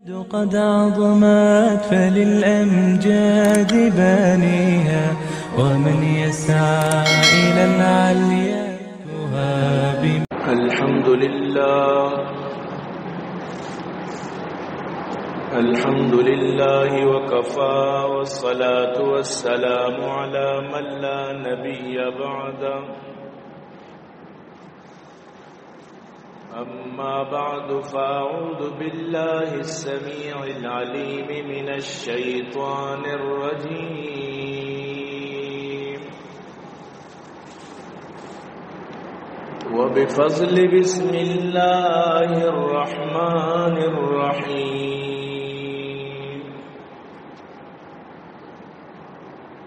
قد عظمت فللأمجاد بانيها، ومن يسعى إلى العليا يهاب. الحمد لله. الحمد لله وكفى، والصلاة والسلام على من لا نبي بعده. أما بعد، فأعوذ بالله السميع العليم من الشيطان الرجيم. وبفضل بسم الله الرحمن الرحيم.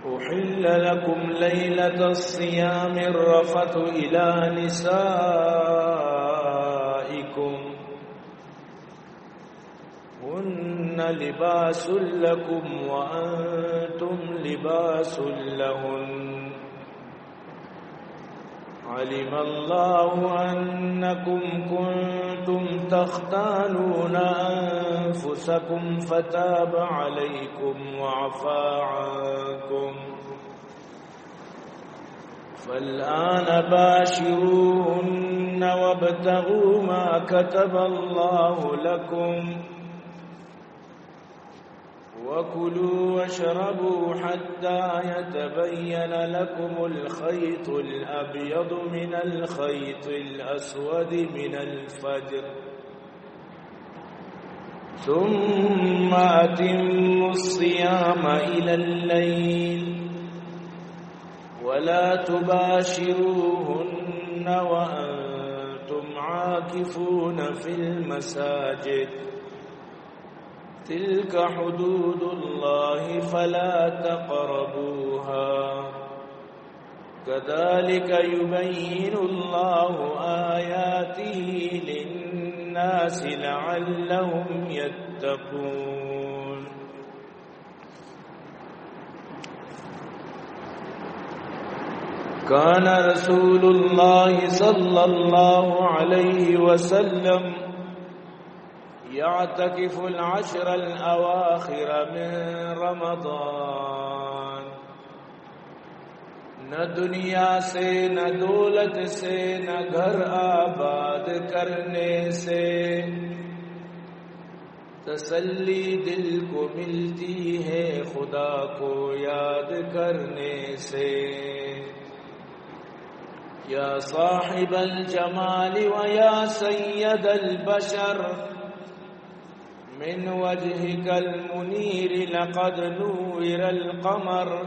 أحل لكم ليلة الصيام الرفث إلى نسائكم، هن لباس لكم وأنتم لباس لهن. علم الله أنكم كنتم تختانون أنفسكم فتاب عليكم وعفا عنكم، فالآن باشروهن وابتغوا ما كتب الله لكم، وكلوا واشربوا حتى يتبين لكم الخيط الأبيض من الخيط الأسود من الفجر، ثم أتموا الصيام إلى الليل، ولا تباشروهن وأنتم عاكفون في المساجد، تلك حدود الله فلا تقربوها، كذلك يبين الله آياته للناس لعلهم يتقون. كان رسول الله صلى الله عليه وسلم يعتكف العشر الأواخر من رمضان. نہ دنیا سے، نہ دولت سے، نہ گھر آباد کرنے سے تسلی دل کو ملتی ہے خدا کو یاد کرنے سے۔ یا صاحب الجمال و یا سید البشر، من وجهك المنير لقد نور القمر،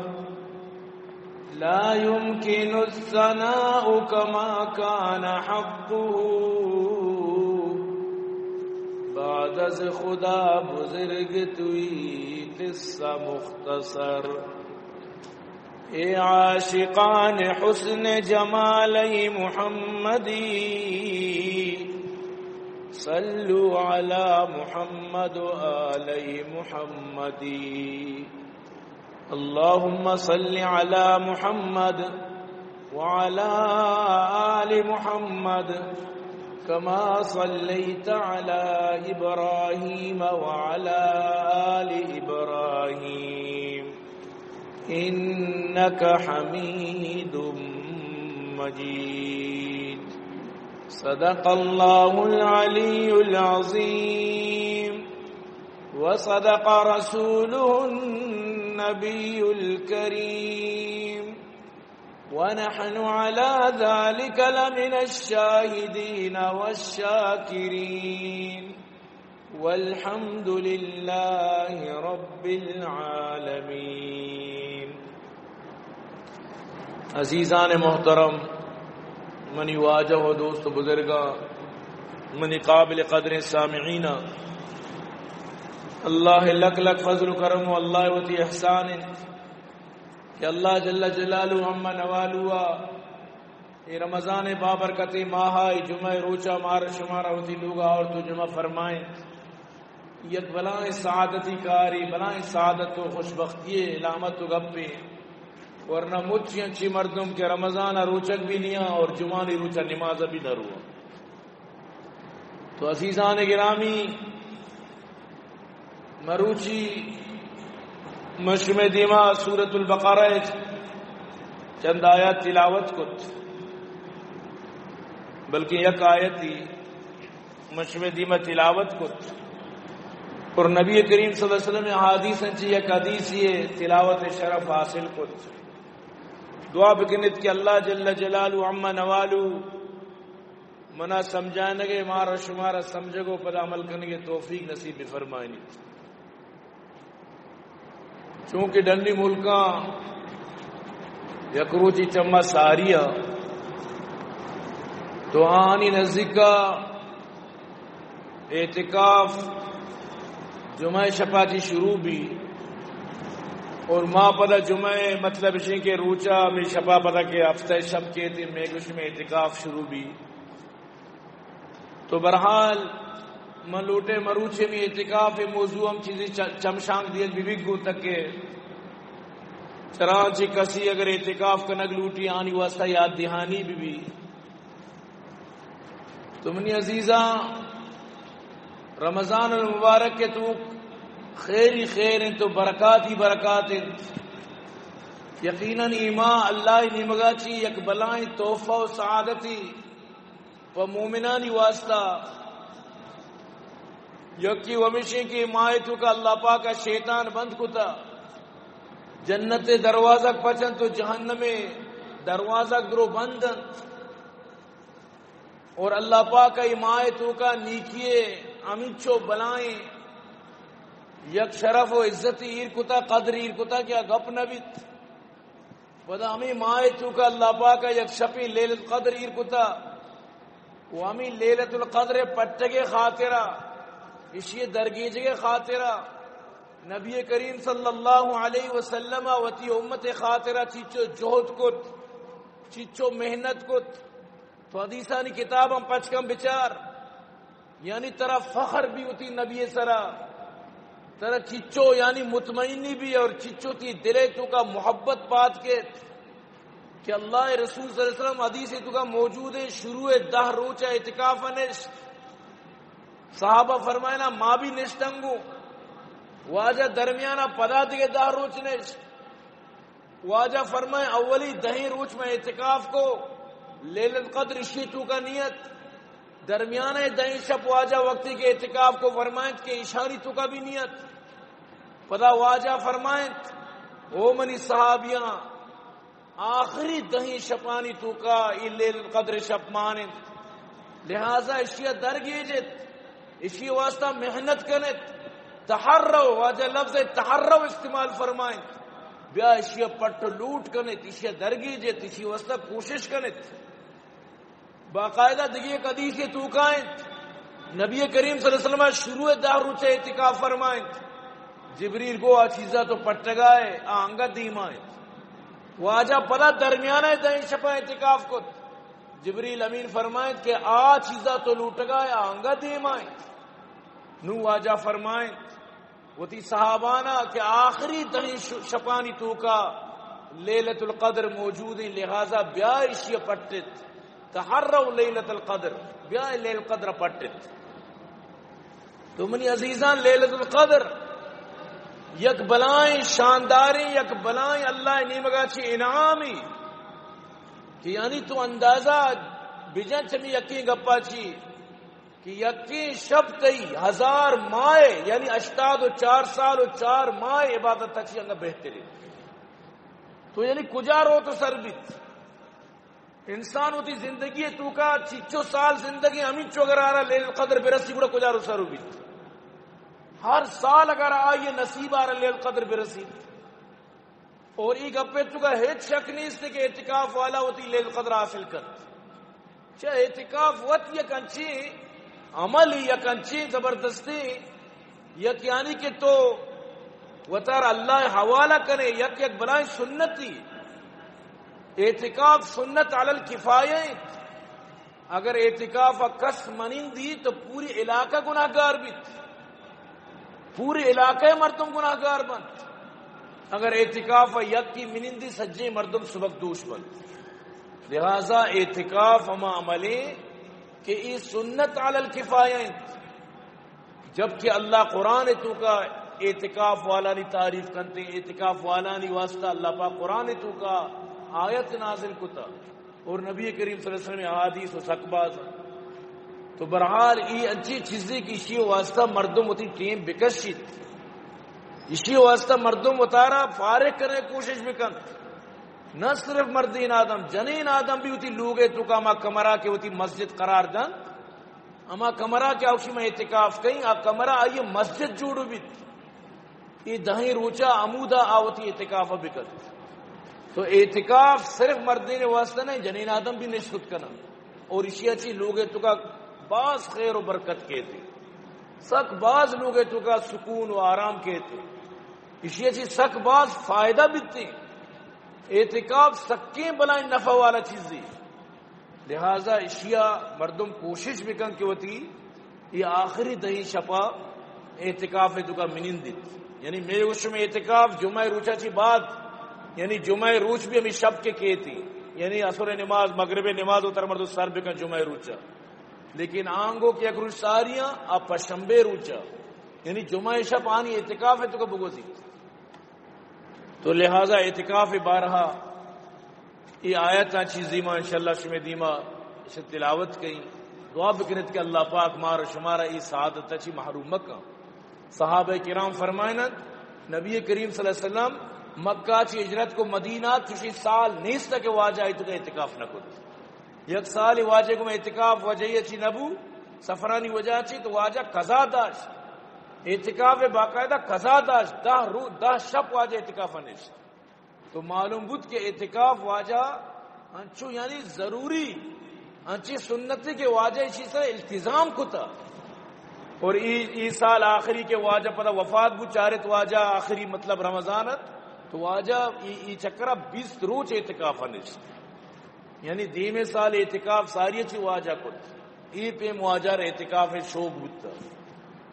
لا يمكن الثناء كما كان حقه، بعد از خدا بزرگ توئی قصه مختصر۔ اے عاشقان حسن جمال محمدی، صلوا على محمد و آل محمدی۔ اللهم صل على محمد وعلى آل محمد كما صليت على إبراهيم وعلى آل إبراهيم إنك حميد مجيد. صدق الله العلي العظيم وصدق رسوله النبي الكريم ونحن على ذلك لمن الشاهدين والشاكرين والحمد لله رب العالمين. عزیزان محترم، منی واجہ و دوست و بزرگاں، منی قابل قدریں سامعیناں، اللہ لک لک فضل و کرم و اللہ وتی احسان انت کہ اللہ جل جلالہ عم نوالہ اے رمضان ءِ بابرکتیں ماہ ءَ اے جمعہ ءِ روچ ءَ مارا شمارا وتی لوگ ءَ آورت و جمع فرمائیں۔ یک بلاہیں سعادتی کارے، بلاہیں سعادت و خوشبختی ءِ علامت و گپے۔ ورنہ مچی انچیں مردم کہ رمضان ءَ روچگ بھی نیاں اور جمعانی روچ ءَ نماز ءَ بھی نہ رواں۔ تو عزیزان گرامی، مروچی من شمئے دیما سورۃ البقرہ ءِ چند آیات تلاوت کت، بلکہ یک آیتی من شمئے دیما تلاوت کت اور نبی کریم صلی اللہ علیہ وسلم ءِ احادیث انچی یک حدیثی تلاوت شرف حاصل کت۔ دعا بکنت کہ اللہ جل جلالہ عم نوالہ منا سمجھانگے، مارا شمارا سمجھگو پدا عمل کنگے توفیق نصیب بفرمائنیت۔ چونکہ ڈنی ملکاں یک روچی چما ساری ءَ تو آنی نزدیکا اعتکاف جمعہ شپا چی شروع بی اور ما پدا جمعہ، مطلب اشیں کہ روچا می شپا پدا کہ ہفتہ شپ کے تھی میں گوش میں اعتکاف شروع بی۔ تو بہرحال من لوٹے مروچے می اعتکاف موضوع ہم چیزیں چ-، چمشانک دیگ بی بی گو تک کہ چرانچہ کسی اگر اعتکاف کنگ لوٹی آنی واسطہ یاد دہانی بی بی۔ تو منی عزیزاں، رمضان المبارک کے تو خیری خیر انت و برکاتی برکات انت۔ یقیناً ایما اللہ نیمگا چی یک بلائیں تحفہ و سعادتی پہ مومنانی واسطہ۔ یکی و ہمیشیں کہ ماہ توکا اللہ پاک شیطان بند کتا، جنت دروازگ پچ انت و جہنم دروازگ درو بند انت۔ اور اللہ پاک ای ماہ توکا نیکی ہمینچو بلائیں یک شرف و عزت ایر کتا، قدر ایر کتا کہ آ گپ نہ بیت۔ پدا ہمیں ماہ توکا اللہ پاک یک شپی لیلۃ القدر ایر کتا و ہمیں لیلۃ القدر پٹگے خاطرہ، اشی درگیجگے خاطرہ نبی کریم صلی اللہ علیہ وسلم وتی امت خاطرہ چیچو جہد کت، چیچو محنت کت۔ تو حدیثانی کتاب ہم پچ کن بچار، یعنی ترا فخر بی وتی نبی سرا، ترا چچو یعنی مطمئنی بی اور چچو تی دلے توکا محبت پاد کیت کہ اللہ رسول صلی اللہ علیہ وسلم حدیث توکا موجود ہے، شروع دہ روچ اعتکاف نشت۔ صحابہ فرمائنا ما بھی نشتنگو، واجہ درمیانہ پدا دیگہ دہ روچ نشت۔ واجہ فرمائیں، اولی دہیں روچ میں اعتکاف کو، لیلۃ القدر اشی توکا نیت۔ درمیان دہیں شپ واجہ وقتی کہ اعتکاف کو فرمائیں کہ اشانی توکا بھی نیت۔ پدا واجہ فرمائیں، او منی صحابیاں، آخری دہیں شپانی توکا ای لیلۃ القدر شپ مان انت، لہذا اشیا درگیجت، اشی واسطہ محنت کنت۔ تحروا، واجہ لفظ تحروا استعمال فرمائیں، بیا اشیا پٹ لوٹ کنت، اشیا درگیجت، اشی واسطہ کوشش کنت۔ باقاعدہ دگہ یک حدیث توکا انت، نبی کریم صلی اللہ علیہ وسلم شروع دہ روچ اعتکاف فرمائیں، جبریل گو آ چیزا تو پٹگائے، آ انگت دیما انت۔ واجہ پدا درمیانہ دہیں شپا اعتکاف کت۔ جبریل امین فرمائنت کہ آ چیزا تو لوٹگا یا انگا دیما انت۔ نوں واجہ فرمائنت، وتی صحابانا کہ آخری دہیں ش-، شپانی توکا لیلۃ القدر موجود ہیں، لہذا بیا اشی پٹت، تحروا لیلۃ القدر، بیا لیلۃ القدر پٹت۔ تو منی عزیزان، لیلۃ القدر یک بلائیں شانداریں، یک بلائیں اللہ نیمگا چی انعامی کہ یعنی تو اندازہ بجن چمی یقین گپا چی کہ یقین شب تئی ہزار ماہ، یعنی ہشتاد و چار سال و چار ماہ عبادت چی انگا بہتری۔ تو یعنی کجا رو تو سر بیت؟ انسان وتی زندگی توکا چچو سال زندگی ہمینچو اگر آرا لیلۃ القدر برسی گڑا کجا رو سر بیت؟ ہر سال اگر آئی نصیب آرا لیلۃ القدر برسی، اور ای گپے توکا ہچ شک نیست کہ اعتکاف والا وتی لیلۃ القدر حاصل کنت۔ چہ اعتکاف وت یک انچیں عمل، یک انچیں زبردستیں، یک یعنی کہ تو وتارا اللہ حوالہ کنے، یک یک بلائیں سنتی۔ اعتکاف سنت علی الکفایہ انت۔ اگر اعتکاف کس منندی تو پوری علاقہ گناہگار بیت، پوری علاقہ مردم گناہگار بنت۔ اگر اعتکاف یکی منندی سجیں مردم سبک دوش بنت۔ لہذا اعتکاف ہما عملیں کہ ای سنت علی الکفایہ انت، جبکہ اللہ قرآن توکا اعتکاف والانی تعریف کنتے، اعتکاف والانی واسطہ اللہ پاک قرآن توکا آیت نازل کتا اور نبی کریم صلی اللہ علیہ وسلم احادیث و سک باز۔ تو بہرحال ای انچی چیزیں کہ اشی واسطہ مردم وتی ٹیم بکشیت، اشی واسطہ مردم وتارا فارغ کرنے کوشش بکنت۔ نہ صرف مردین آدم، جنین آدم بھی وتی لوگے توکا ہما کمرہ کہ وتی مسجد قرار دنت، ہما کمرہ کہ آ گوشی من اعتکاف کئیں، آ کمرہ آئی مسجد جوڑ بیت۔ اے دہیں روچا ہمودا آ وتی اعتکاف بکنت۔ تو اعتکاف صرف مردین واسطہ نہیں، جنین آدم بھی نشت کت کنن۔ اور اشیا چی لوگے توکا باز خیر و برکت کیتے۔ سک باز لوگے توکا سکون و آرام کیتے۔ اشیا چی سک باز فائدہ بیتے۔ اعتکاف سکیں بلائیں نفع والا چیزے۔ لہذا اشیا مردم کوشش بکن کہ وتی یہ آخری دہیں شپا اعتکاف توکا منندیت۔ یعنی مئے و شمئے اعتکاف جمعہ روچا چی بعد، یعنی جمعہ روچ بھی ہمیں شپ کے کیتی، یعنی عصر نماز، مغرب نماز و تر مردم سر بکن جمعہ روچا۔ لیکن آنگو کہ یک روچ ساریاں، آ پشنبے روچا، یعنی جمعہ شپ آنی اعتکاف توکا بگوزیت۔ تو لہذا اعتکاف بارہا ای آیتاں چیزی ما انشاءاللہ شمے دیما اسے تلاوت کئیں۔ دعا بکنت کہ اللہ پاک مار شمارا ای سعادت چی محروم مکن۔ صحابہ کرام فرمائنت، نبی کریم صلی اللہ علیہ وسلم مکہ چی ہجرت کو مدینہ چوشی سال نیست کہ واجہ ایتو اعتکاف نہ کت۔ یک سال واجہ گوں اعتکاف وجہ چی نبو، سفرانی وجہ چی تو واجہ قضا داشت۔ اعتکاف باقاعدہ قضا داشت، دہ رو، دہ شپ واجہ اعتکاف نشت۔ تو معلوم بود کہ اعتکاف واجہ انچو یعنی ضروری، انچی سنتی کہ واجہ اسی سر التزام کتا۔ اور ای، ای سال آخری کہ واجہ پدا وفات بو، چارت واجہ آخری مطلب رمضان ات، تو واجہ ای، ای چکرا بیست روچ اعتکاف نشت۔ یعنی دیمے سال اعتکاف ساری چی واجہ کت، ای پیم واجہ را اعتکاف شوق بوتا۔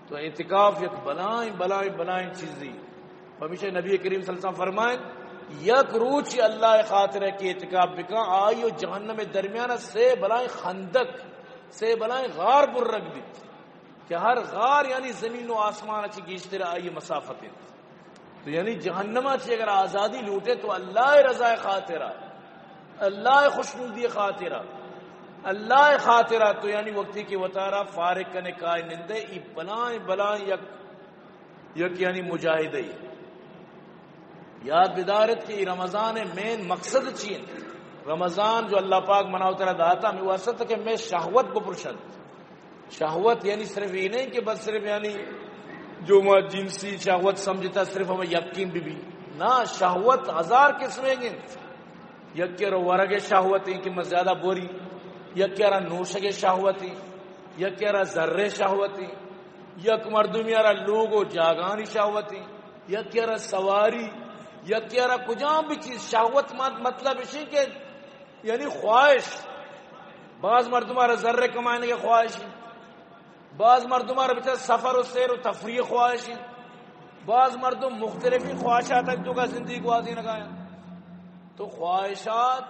تو اعتکاف یک بلائیں، بلائیں، بلائیں چیزی۔ ہمیشہ نبی کریم صلی اللہ علیہ وسلم فرمائیں، یک روچ اللہ خاطر کہ اعتکاف بکن، آئی و جہنم درمیان سے بلائیں خندق، سے بلائیں غار برگ بیت۔ کہ ہر غار یعنی زمین و آسمان چی گیشتر آئی مسافت انت۔ تو یعنی جہنم چی اگر آزادی لوٹے تو اللہ رضا خاطرہ، اللہ خوشنودی خاطرہ، اللہ خاطرہ تو یعنی وقتی کہ وتارا فارغ کنے کائے نندے، ای بلائیں بلائیں یک، یک یعنی مجاہدہ ای۔ یاد بدارت کہ ای رمضان مین مقصد چی انت؟ رمضان جو اللہ پاک منا و ترا داتا، ہمیں واسطہ کہ میں شہوت بپرشنت۔ شہوت یعنی صرف یہ نہیں کہ بس صرف یعنی جو ما جنسی شہوت سمجھتا صرف ہمیں یقین بھی بھی۔ نہ، شہوت ہزار قسمیں گے۔ یک را ورگ شہوت ہیں کہ میں زیادہ بوری، یک را نوشگ شہوت ہیں، یک را زر شہوت ہیں، یک مردمی را لوگ و جاگانی شہوت ہیں، یک را سواری، یک را کجام بھی چیز شہوت مند مطلب اسی کہ یعنی خواہش۔ بعض مردم را زر کمانے کے خواہش ہیں، بعض مردم را بچار سفر و سیر و تفریح خواہش ہیں، بعض مردم مختلفی خواہشات توکا زندگی گوازینگا ہیں۔ تو خواہشات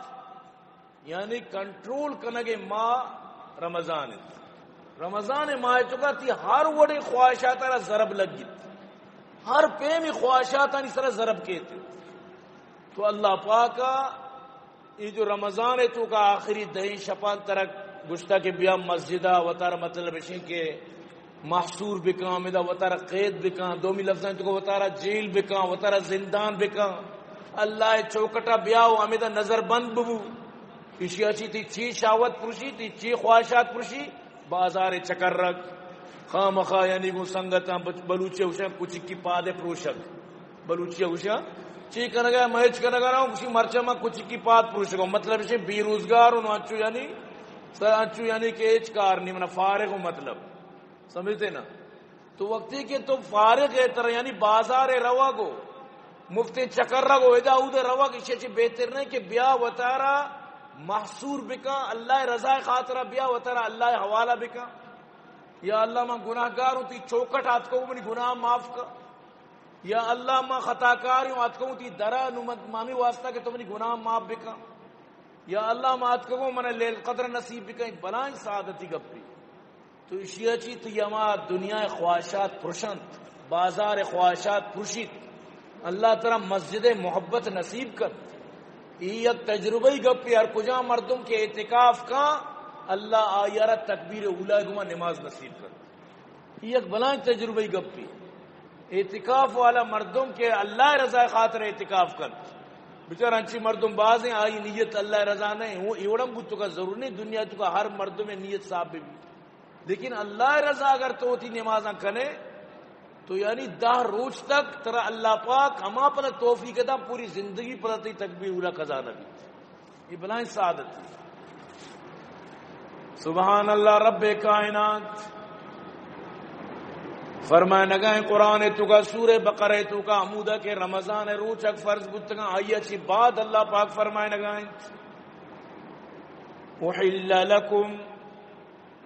یعنی کنٹرول کنگے ماہ رمضان انت۔ رمضان ماہ توکا تی ہر وڑے خواہشات را ضرب لگیت، ہر پیمی خواہشاتانی سرا ضرب کیت۔ تو اللہ پاکا ای جو رمضان توکا آخری دہیں شپان ترا گشتا کہ بیا مسجدا، وتارا مطلب اشیں کہ محصور بکن، ہمدا وتارا قید بکن، دومی لفظاں توکا وتارا جیل بکن، وتارا زندان بکن، اللہ چوکٹا بیا و ہمدا نظر بند ببو۔ اشیا چی تی چی شہوت پروشی، تی چی خواہشات پروشی، بازار چکر رگ، خامخا یعنی گوں سنگتاں بچ-، بلوچی اوشاں کچکی پادے پروشگ۔ بلوچی اوشاں چی کنگا، میں ہچ کنگا نہ، کسی مرچا ما کچکی پاد پروشگ۔ مطلب اسی بے روزگار ہوں، انچو یعنی، سر انچو یعنی کہ ہچ کار نہیں، منا فارغ ہوں مطلب۔ سمجھتے نا؟ تو وقتی کہ تو فارغ ہے ترا یعنی بازار روگ و مفتیں چکر رگ و ادا اود روگ، اشی چی بہتر نہیں کہ بیا وتارا محصور بکن، اللہ رضا خاطرہ بیا وتارا اللہ حوالہ بکن۔ یا اللہ من گناہگار ہوں، تی چوکٹ آتکو منی گناہ معاف کن۔ یا اللہ من خطاکار ہوں، آتکو تی درا نو من مامی واسطہ کہ تو منی گناہ معاف بکن۔ یا اللہ من آتکو من لیل قدر نصیب بکن، بلائیں سعادتی گپی۔ تو اشیا چی تو ہما دنیا خواہشات پرشنت۔ بازار خواہشات پرشیت، اللہ ترا مسجد محبت نصیب کنت۔ ای یک تجربہ ای گپی، ہر کجا مردم کہ اعتکاف کن، اللہ آئی را تکبیر اولا گما نماز نصیب کنت۔ ای یک بلائیں تجربہ ای گپی۔ اعتکاف والا مردم کہ اللہ رضا خاطر اعتکاف کنت، بچار انچی مردم بازیں، آئی نیت اللہ رضا نہیں، وہ ایوڑم بوت تو کا ضرور نہیں، دنیا تو کا ہر مردم نیت صاحب بھی۔ لیکن اللہ رضا اگر تو ہوتی نمازاں کنے، تو یعنی دہ روچ تک ترا اللہ پاک ہما پدا توفیق دا، پوری زندگی پدا تی تکبیر اولا قضا نہ بیت۔ یہ بلائیں سعادت ہے۔ سبحان اللہ رب کائنات۔ فرمائے نگائیں قرآن تو کا سورہ بقرہ تو کا ہمودا کہ رمضان روچک فرض بوتگاں، آئی چی بعد اللہ پاک فرمائے نگائیں، احل لکم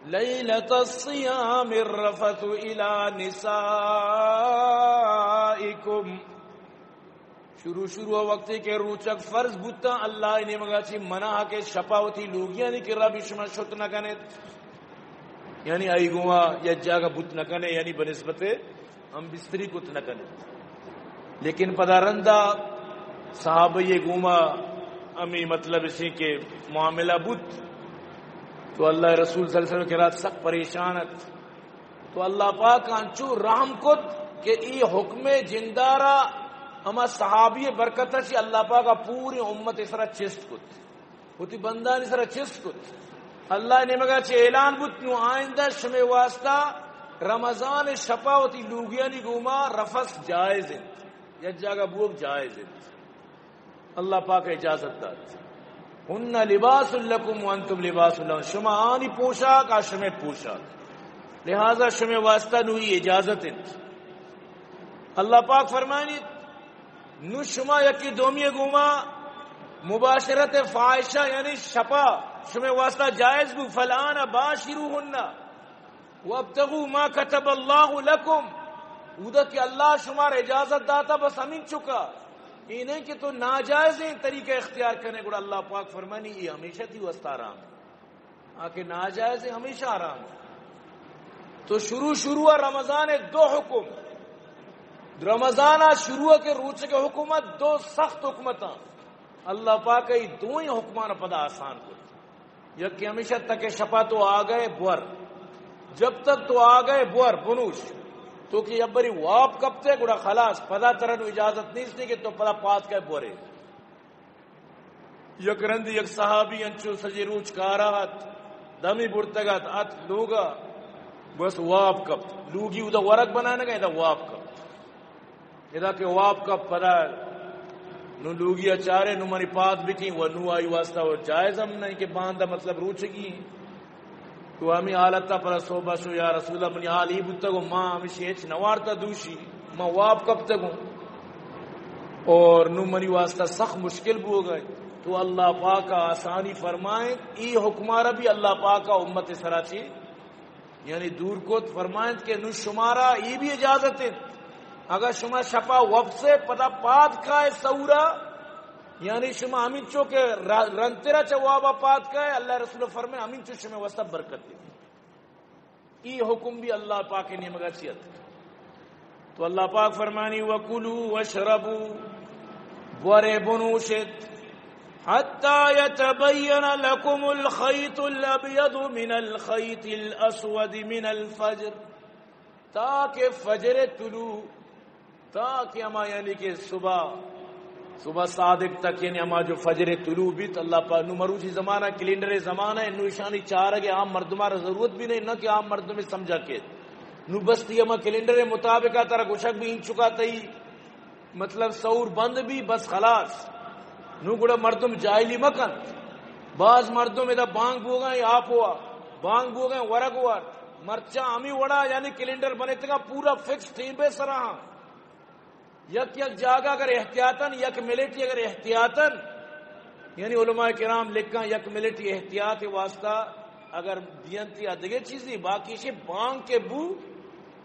لیلۃ الصیام الرفث الی نسائکم۔ شروع شروع وقتی کہ روچک فرض بوتاں، اللہ نیمگا چی منع کہ شپا وتی لوگیانی کرا بھی شما شت نہ کنیت، یعنی آئی گوا یا جاگہ بوت نہ کنے، یعنی بنسبت ہم بستری کت نہ کنیت۔ لیکن پدا رندا صحابہ یہ گوما ہمیں مطلب اسی کہ معاملہ بوت، تو اللہ رسول صلی اللہ علیہ وسلم کے رات سخت پریشان ات۔ تو اللہ پاک انچو رحم کت کہ ای حکم جندارا ہما صحابی برکت چی اللہ پاک پوری امت سرا چست کت، وتی بندانی سرا چست کت۔ اللہ نیمگا چہ اعلان بوت، نو آئندہ شمے واسطہ رمضان شپا وتی لوگیانی گوما رفث جائز انت، یک جاگہ بوگ جائز انت۔ اللہ پاک اجازت دات، ہن لباس لکم وانتم لباس لہن، شما آنی پوشاک، آ شمے پوشاک، لہذا شمے واسطہ نوی اجازت انت۔ اللہ پاک فرمائنیت، نو شما یکی دومی گوما مباشرت فاحشہ یعنی شپا شمے واسطہ جائز بو، فالآن باشروہن وابتغوا ما کتب اللہ لکم۔ اودا کہ اللہ شمار اجازت داتا بس ہمین چکا، یہ نہیں کہ تو ناجائزیں طریقہ اختیار کنے، گڑا اللہ پاک فرمانی یہ ہمیشہ تی واسطہ حرام ہے۔ آ کہ ناجائز ہے، ہمیشہ حرام ہے۔ تو شروع شروع رمضان دو حکم، رمضان شروع کے روچ کے حکومت دو سخت حکومتاں، اللہ پاک ای دوئیں حکمان پدا آسان کت۔ یک کہ ہمیشہ تک شپا تو آ گئے بور، جب تک تو آ گئے بور بنوش، تو کہ یک بری واب کپتے گڑا خلاص، پدا ترا نو اجازت نیست کہ تو پدا پاد کے بورے۔ یک رندی یک صحابی انچو سجے روچ کارا ات، دمی برتگ ات، ات لوگا، بس واب کپت۔ لوگی اودا ورگ بنانگا، ادا واب کپت۔ ادا کہ واب کپت پدا نو لوگی چارے، نو منی پاد بکیں، و نو آئی واسطہ و جائز ہم نہیں کہ باندا مطلب روچگی۔ تو ہمیں حالتا پر صحبہ شو، یا رسول اللہ، منی حال ای بوتگو، ما ہمیشہ ہچ نوارتا دوشی، ما واب کپتگوں اور نو منی واسطہ سخت مشکل بوگا۔ تو اللہ پاک آسانی فرمائیں، ای حکمارا بھی اللہ پاک امت سرا چی یعنی دور کت۔ فرمائیں کہ نو شمارا ای بھی اجازت ہے، اگر شما شپا وپسے پدا پاد کائے سورا، یعنی شما ہمینچو کہ ر-، رنترا چہ وابا پاد کائے، اللہ رسول فرمائے ہمینچو شما واسطہ برکت ہے۔ ای حکم بھی اللہ پاک نیمگا چیت۔ تو اللہ پاک فرمانی، وکلوا واشربوا، بورے بنوشت، حتی یتبین لکم الخیط الابیض من الخیط الاسود من الفجر، تاکہ فجر طلوع، تاکہ ہما یعنی کہ صبح، صبح صادق تک، یعنی ہما جو فجر طلوع بیت، اللہ پاک نو مروچی زمانہ، کیلنڈر زمانہ ہے، نو اشانی چارگ عام مردمارا ضرورت بھی نہیں، نہ کہ عام مردم سمجھا کہ نو بس تی ہما کیلنڈر مطابق ترا گوشگ بھی انچکا تئی مطلب سور بند بھی بس خلاص۔ نو گڑا مردم جاہلی مکن۔ باز مردم ادا بانگ بوگا یا آپ ہوا، بانگ بوگا ورگ وار۔ مرچا ہمی وڑا یعنی کیلنڈر بنتگا پورا فکس ٹیم پہ سرا ہاں۔ یک یک جاگہ اگر احتیاطاً، یک ملٹی اگر احتیاطاً، یعنی علماء کرام لکھاں یک ملٹی احتیاط واسطہ اگر دینت یا دگہ چیزی، باقی شی بانگ کے بو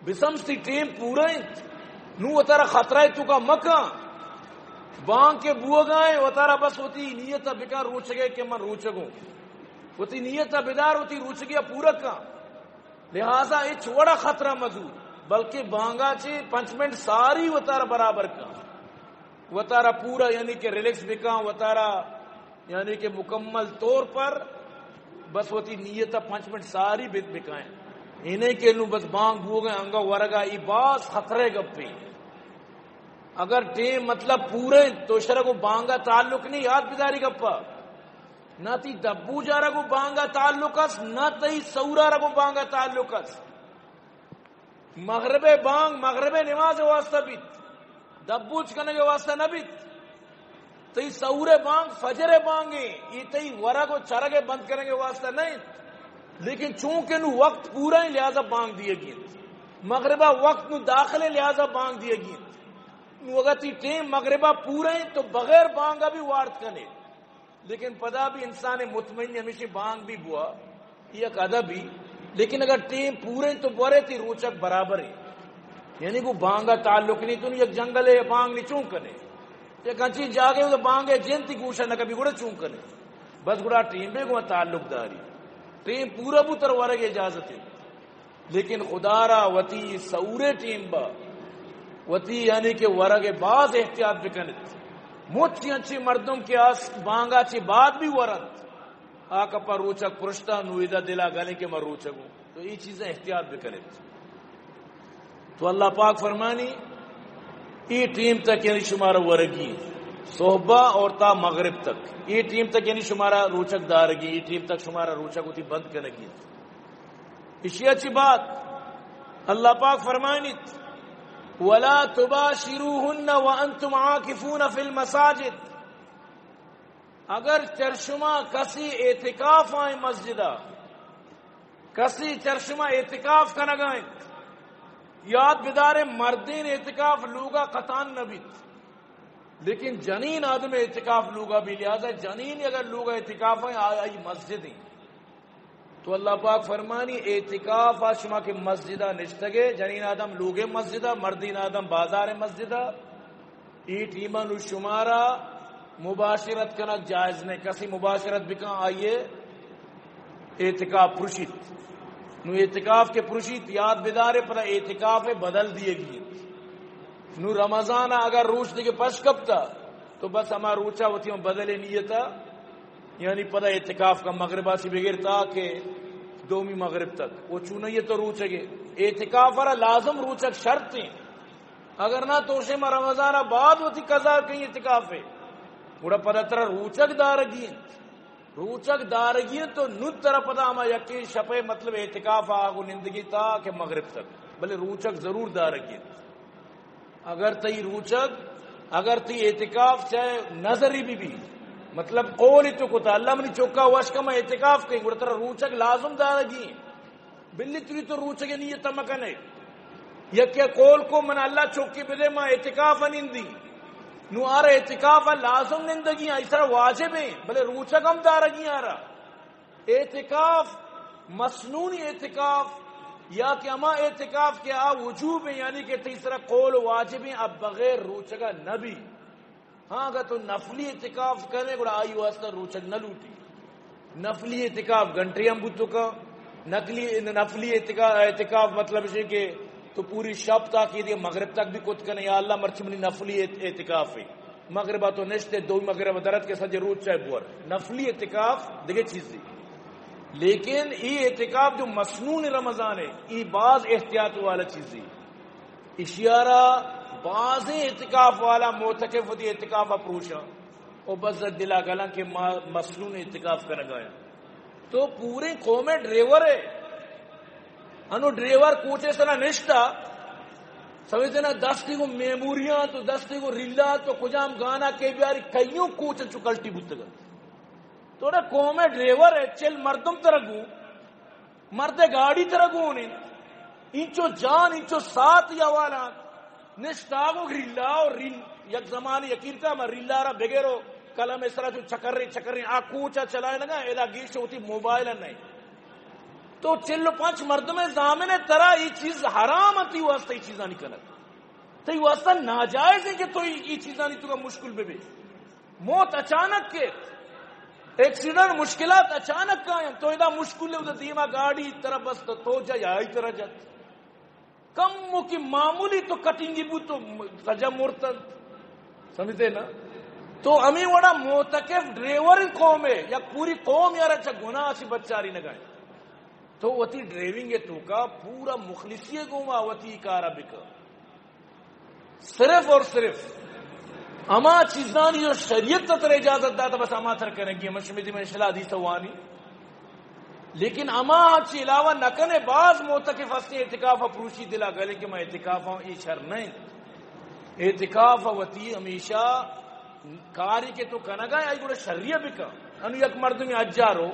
بسمستی ٹیم پورا انت۔ نو وتارا خطرہ توکا مکاں۔ بانگ کے بوگا ہیں، وتارا بس وتی نیت بکا روچگے کہ من روچگوں۔ وتی نیت بدار، وتی روچگے پورا کاں۔ لہذا ہچ وڑا خطرہ مزور۔ بلکہ بانگا چی پنچ منٹ ساری وتارا برابر کن، وتارا پورا یعنی کہ ریلیکس بکن، وتارا یعنی کہ مکمل طور پر بس وتی نیت پنچ منٹ ساری بت بکائیں۔ انہیں کہ نو بس بانگ بوگئے انگا ورگا، ای باز خطرے گپی۔ اگر ٹیم مطلب پورے تو شرا گو بانگا تعلق نہیں، یاد بداری گپا۔ نہ تی دبو جارا گو بانگا تعلق اس، نہ تئی سورا را گو بانگا تعلق اس۔ مغرب بانگ مغرب نماز واسطہ بیت، دبوچ کنگ واسطہ نہ بیت۔ تئی سور بانگ فجر بانگیں، یہ تئی ورگ و چرگ بند کنگ واسطہ نہ انت۔ لیکن چونکہ نو وقت پورا ہیں لہذا بانگ دیگی انت۔ مغربہ وقت نو داخل ہیں لہذا بانگ دیگی انت۔ نو اگر تی ٹیم مغربہ پورا ہیں تو بغیر بانگا بھی وارت کنے۔ لیکن پدا بھی انسان مطمئن ہمیشہ بانگ بھی بوا، یک ادب بھی۔ لیکن اگر ٹیم پورے تو بورے تی روچک برابر ہے۔ یعنی کو بانگا تعلق نہیں، تو یک جنگل ہے، بانگ نہیں چون کنے۔ یک انچی جاگے ہو تو بانگ ہے، جن تی گوشا نہ کبھی گڑا چون کنے۔ بس گڑا ٹیم بے گو تعلق داری۔ ٹیم پورا بو تر ورگ اجازت ہے۔ لیکن خدا را وتی سورے ٹیم با، وتی یعنی کہ ورگ باز احتیاط بکنت۔ مچی انچی مردم کہ آس بانگا چی بعد بھی ورنت، آ کپا روچک پرشتا نو ادا دلا گلیں کہ من روچگوں۔ تو یہ چیزیں احتیاط بکنت۔ تو اللہ پاک فرمانی، یہ ٹیم تک یعنی شمارا ورگی، صحبہ اور تا مغرب تک، یہ ٹیم تک یعنی شمارا روچک دارگی، یہ ٹیم تک شمارا روچک ہوتی بند کنگی۔ اشیا چی بات اللہ پاک فرمائنیت، ولا تباشروهن وانتم عاکفون فی المساجد۔ اگر چرشما کسی اعتکاف آئیں مسجدہ، کسی چرشما اعتکاف کنگائیں، یاد بدارے مردین اعتکاف لوگا قطان نبیت، لیکن جنین آدم اعتکاف لوگا بھی، لہذا جنین اگر لوگا اعتکاف ہیں آئی مسجد ہیں۔ تو اللہ پاک فرمانی، اعتکاف آ شما کہ مسجدہ نشتگے، جنین آدم لوگے مسجدہ، مردین آدم بازار مسجدہ، ای ٹیما نو شمارا مباشرت کنگ جائز نہیں۔ کسی مباشرت بکن آئیے اعتکاف پرشیت۔ نو اعتکاف کے پرشیت یاد بدارے، پدا اعتکاف بدل دیگی۔ نو رمضان اگر روچ دیگے پش کپتا تو بس ہما روچا وتی ہم بدل نیتا یعنی پدا اعتکاف کا مغربا چی بغیر تا کہ دومی مغرب تک۔ وہ چونئیے تو روچگے۔ اعتکاف را لازم روچگ شرط ہیں۔ اگر نہ تو شے ما رمضان بعد وتی قضا کہیں اعتکاف ہے۔ گڑا پدا ترا روچگ دارگی انت۔ روچگ دارگی انت تو نو ترا پدا ہما یکی شپے مطلب اعتکاف آگو نندگی تا کہ مغرب تک۔ بلے روچگ ضرور دارگی انت۔ اگر تئی روچگ، اگر تئی اعتکاف چاہے نظری بھی بھی، مطلب قول تو کتا، اللہ منی چوکا وش کا میں اعتکاف کہیں، گڑا ترا روچگ لازم دارگی۔ بلی تری تو روچگ نیت مکنے۔ یکے قول کو من اللہ چوکی بدے ما اعتکاف نندی۔ نو آر اعتکاف لازم نندگی، ایسرا واجب ہیں، بلے روچگ ہم دارگی آرا۔ اعتکاف، مسنون اعتکاف، یا کہ ہما اعتکاف کہ آ وجوب ہیں، یعنی کہ تئی سرا قول واجب ہیں، اب بغیر روچگا نبی۔ ہاں، اگر تو نفلی اعتکاف کرے، گڑا آئی واسطہ روچگ نہ لوٹی۔ نفلی اعتکاف گھنٹے ہم بوتو کا، نقلی، نفلی اعتکاف، اعتکاف مطلب ہے کہ تو پوری شپ تاکہ دے مغرب تک بھی کت کنے، یا اللہ مرچی منی نفلی اعت-، اعتکاف ہے۔ مغربا تو نشتے، دو مغرب درت کے سجے روچ چاہے بور۔ نفلی اعتکاف دگہ چیزی۔ لیکن ای اعتکاف جو مسنون رمضان ہے، ای باز احتیاط والا چیزی۔ اشیارا بازیں اعتکاف والا معتکف وتی اعتکاف پروشاں۔ او بس دلا گلاں کہ ما مسنون اعتکاف کنگا ہیں۔ تو پوریں قوم ڈریور ہے۔ انو ڈریور کوچے سرا نشتا، سمجھتے نا، دستی کو میموریاں تو دستی کو ریلا تو کجام گانا کے بیاری کئیوں کوچ چو کلٹی بوتگا۔ تو نا قوم ڈریور ہے، چل مردم ترا گو، مرد گاڑی ترا گون انت، انچو جان، انچو سات یا والا نشتاگو ریلا و ریل، یک زمانی یقین کا ما ریلا را بگیرو قلم سرا چو چکرے چکرے آ کوچا چلائے نگا، ادا گیش ہوتی موبائل نہیں۔ تو چل و پنچ مردم زامن ہے، ترا یہ چیز حرام ہے، تی واسطہ یہ چیزانی کنگ، تی واسطہ ناجائز ہے کہ تو یہ چیزانی تو کا مشکل بے بے۔ موت اچانک کے، ایکسیڈنٹ، مشکلات اچانک کا ہیں، تو ادا مشکل ہے، ادا دیما گاڑی طرف بس تو، تو جا یا آئی طرح جا۔ کموکی معمولی تو کٹنگی بو تو سجا مرتن۔ سمجھتے نا؟ تو ہمیں وڑا معتکف ڈرائیور قوم ہے، یک پوری قوم یارا چا گناہ چی بچاری نگائیں۔ تو وتی ڈرائیونگ توکا پورا مخلصی گوما وتی کارا بکا۔ صرف اور صرف ہما چیزانی جو شریعت تر اجازت داتا، بس ہما تر کنگی۔ من شمی دی من انشاءاللہ حدیث وانی۔ لیکن ہما چی علاوہ نہ کنے، باز معتکف ہستیں اعتکاف پروشی دلا گلے کہ من اعتکاف ہوں، اے شر نہیں۔ اعتکاف وتی ہمیشہ کاری کہ تو کنگا آئی گڑا شریہ بکا۔ انو یک مردمی حجا رو،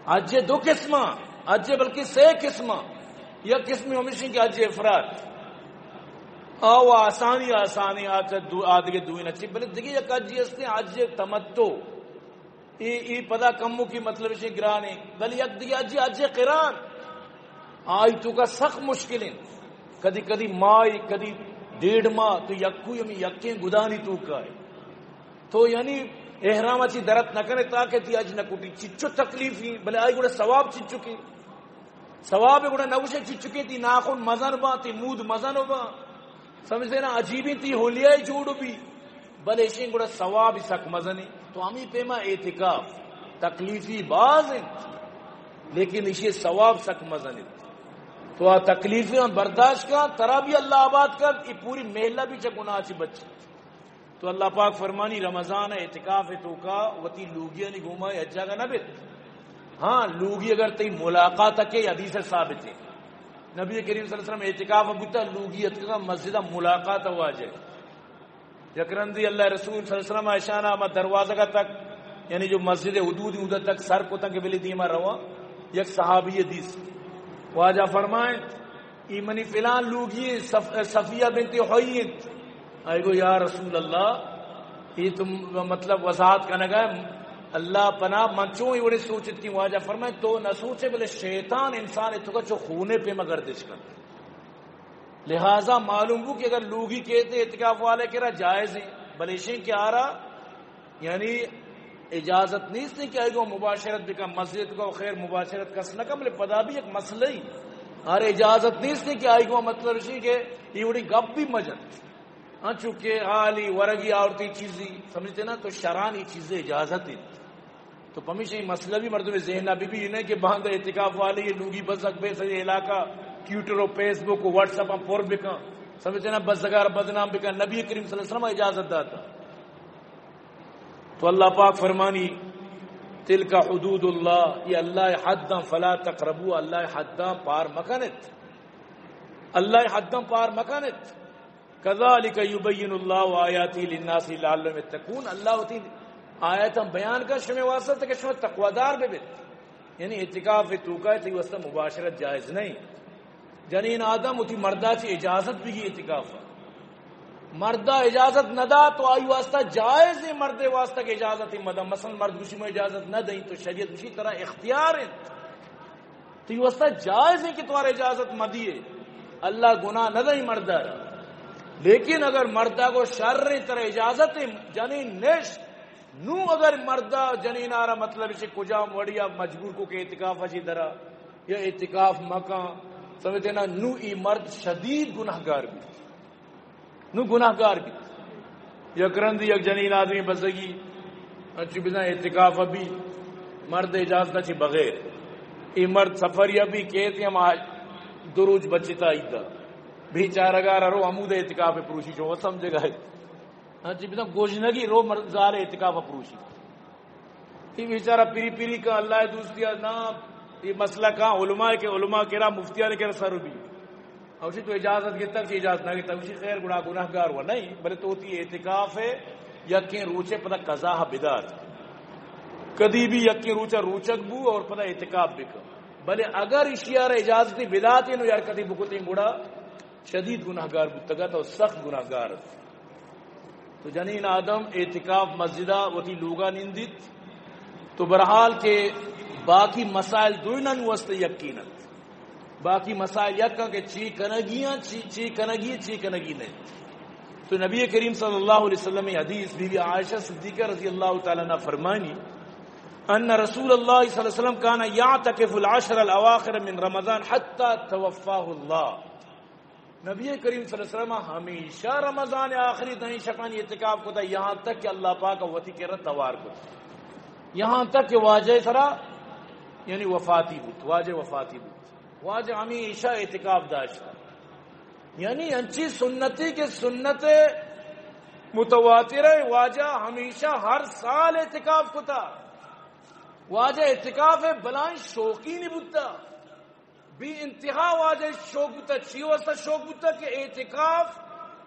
حج دو قسم، حج بلکہ سے قسم۔ یک قسم ہمیشہ کہ حج افراد، آو آسانی، آسانی آتا دو آدگے دوئی نہ چی، بلے دیگه یک حج ہستے حج تمتع۔ ای، ای پدا کموکی مطلب شے گرانے، بلے یک دیگه حج، حج قران۔ آئی توکا سخت مشکل ہیں۔ کدی کدی ماہ، کدی ڈیڑھ ماہ، تو یکو ہمیں یکیں گدانی توکا ہے۔ تو یعنی احرام چی درت نہ کنے تاکہ تی حج نہ کٹی، چچو تکلیف ہی، بلے آئی گڑا ثواب چچو کی۔ ثواب گڑا نوشے چچو کی تی ناخن مزن با، تی مود مزن با۔ سمجھتے نا؟ عجیبی تی ہولیائی جوڑ بی، بلے اشیں گڑا ثواب سک مزنی۔ تو ہمیں پیما اعتکاف تکلیفی باز ہیں، لیکن اشی ثواب سک مزنی۔ تو آ تکلیفی ہم برداشت کن، ترا بھی اللہ آباد کن، ای پوری محلہ بھی چا گناہ چی بچی۔ تو اللہ پاک فرمانی، رمضان اعتکاف توکا وتی لوگیانی گوما یک جاگہ نہ بیت۔ ہاں، لوگی اگر تئی ملاقات کے حدیث ثابت ہے۔ نبی کریم صلی اللہ علیہ وسلم اعتکاف بوتا، لوگی اتکا مسجد ملاقات واجہ۔ یک رندی اللہ رسول صلی اللہ علیہ وسلم اشانا ہما دروازہ تک، یعنی جو مسجد حدود اودہ تک سر کو تک بلی دیما روا، یک صحابی دیس۔ واجہ فرمائیں، ای منی فلان لوگی صف-، صفیہ بنت حیی انت۔ آئی گو، یا رسول اللہ، ای تم مطلب وضاحت کنگا، اللہ پناہ، من چون ای وڑے سوچت کی؟ واجہ فرمائے، تو نہ سوچے، بلے شیطان انسان توکا چو خونے پہ مگردش کن۔ لہذا معلوم بو کہ اگر لوگی کہتے اعتکاف والے کرا جائز ہیں، بلے شیں کہ آرا یعنی اجازت نیست کہ آئی گو مباشرت بکن، مسجد کو خیر مباشرت کس نہ کن، بلے پدا بھی ایک مسئلہ ہی۔ آرا اجازت نیست کہ آئی گو مطلب اسی کہ یہ وڑی گپ بھی مجن۔ ہاں، چونکہ حالی ورگی آورتی چیزی، سمجھتے نا، تو شرانی چیزیں اجازت ہے۔ تو پمیشہ یہ مسئلہ بھی مردم ذہن بھی بھی نہیں کہ باندھ اعتکاف والے یہ لوگی بزگ بے سجے علاقہ ٹویٹر و فیس بک و واٹس ایپ پر بکن، سمجھتے نا، بزگار بدنام بکن۔ نبی کریم صلی اللہ علیہ وسلم اجازت داتا۔ تو اللہ پاک فرمانی، تلک حدود اللہ، یہ اللہ حداں، فلا تقربوا، اللہ حداں پار مکنت، اللہ حداں پار مکنت۔ کذالک یبین اللہ آیاتی للناس لعلهم یتقون، اللہ وتی آیاتاں بیان کن شمے واسطہ تاکہ شما تقوادار بے بیت۔ یعنی اعتکاف توکا تئی واسطہ مباشرت جائز نہیں۔ جنین آدم وتی مردا چی اجازت بگی اعتکاف۔ مردا اجازت نہ دا تو آئی واسطہ جائز ہے، مردے واسطہ کہ اجازت مدا۔ مثلاً مرد گوشی میں اجازت نہ دیں تو شریعت گوشی ترا اختیار ہے، تئی واسطہ جائز ہے کہ توار اجازت مدیے، اللہ گناہ نہ دیں مردا را۔ لیکن اگر مردا کو شر ہے، ترا اجازت ہے، جنین نشت، نو اگر مردا جنینا را مطلب اسے کجام وڑیا مجبور کو کہ اعتکاف اچی درا یا اعتکاف مکان، سمجھتے نا، نو ای مرد شدید گناہگار بیت۔ نو گناہگار بیت۔ یک رند یک جنین آدمی بزگی، انچو بزن اعتکاف ابھی، مرد اجازت چی بغیر۔ ای مرد سفر ابھی کہتے ہم آج دو روز بچتا عیدہ۔ بیچارگار رو ہمود اعتکاف پروشی جو سمجھے گا۔ ہاں جی، بزاں گوژنگی رو مر-، زال اعتکاف پروشی۔ تی بیچارہ پیری پیری کا اللہ دوستی نا، یہ مسئلہ کا علماء کے، علماء کرا، مفتیان کرا سر بھی۔ اوشی تو اجازت گتک چی اجازت نہ گتک، اوشی خیر گڑا گناہگار ہوا نہیں، بلے تو تی اعتکاف ہے، یکیں روچے پدا قضا بدار۔ کدی بھی یکیں روچا روچک بو اور پدا اعتکاف بکن۔ بلے اگر اشیار اجازت بداتے نو یار کدی بکتیں گڑا شدید گناہگار بوتگ ات و سخت گناہگار ات۔ تو جنین آدم اعتکاف مسجدا وتی لوگا نندیت۔ تو بہرحال کہ باقی مسائل دوئینانی واسطہ یقین ات۔ باقی مسائل یک کہ چی کنگی ہیں، چی، چی کنگی، چی کنگی نہیں۔ تو نبی کریم صلی اللہ علیہ وسلم حدیث بی بی عائشہ صدیقہ رضی اللہ تعالی عنہ فرمانی، ان رسول اللہ صلی اللہ علیہ وسلم کان یعتکف العشر الاواخر من رمضان حتی توفاہ اللہ۔ نبی کریم صلی اللہ علیہ وسلم ہمیشہ رمضان آخری دہیں شپانی اعتکاف کتا، یہاں تک کہ اللہ پاک وتی کرا توار کت، یہاں تک کہ واجہ سرا، یعنی وفاتی بوت، واجہ وفاتی بوت۔ واجہ ہمیشہ اعتکاف داشتا، یعنی انچی سنتی کہ سنت متواتر ہے، واجہ ہمیشہ ہر سال اعتکاف کتا۔ واجہ اعتکاف بلائیں شوقینی بوتا، بی انتہا واجہ شوق بوتا۔ چی واسطہ شوق بوتا؟ کہ اعتکاف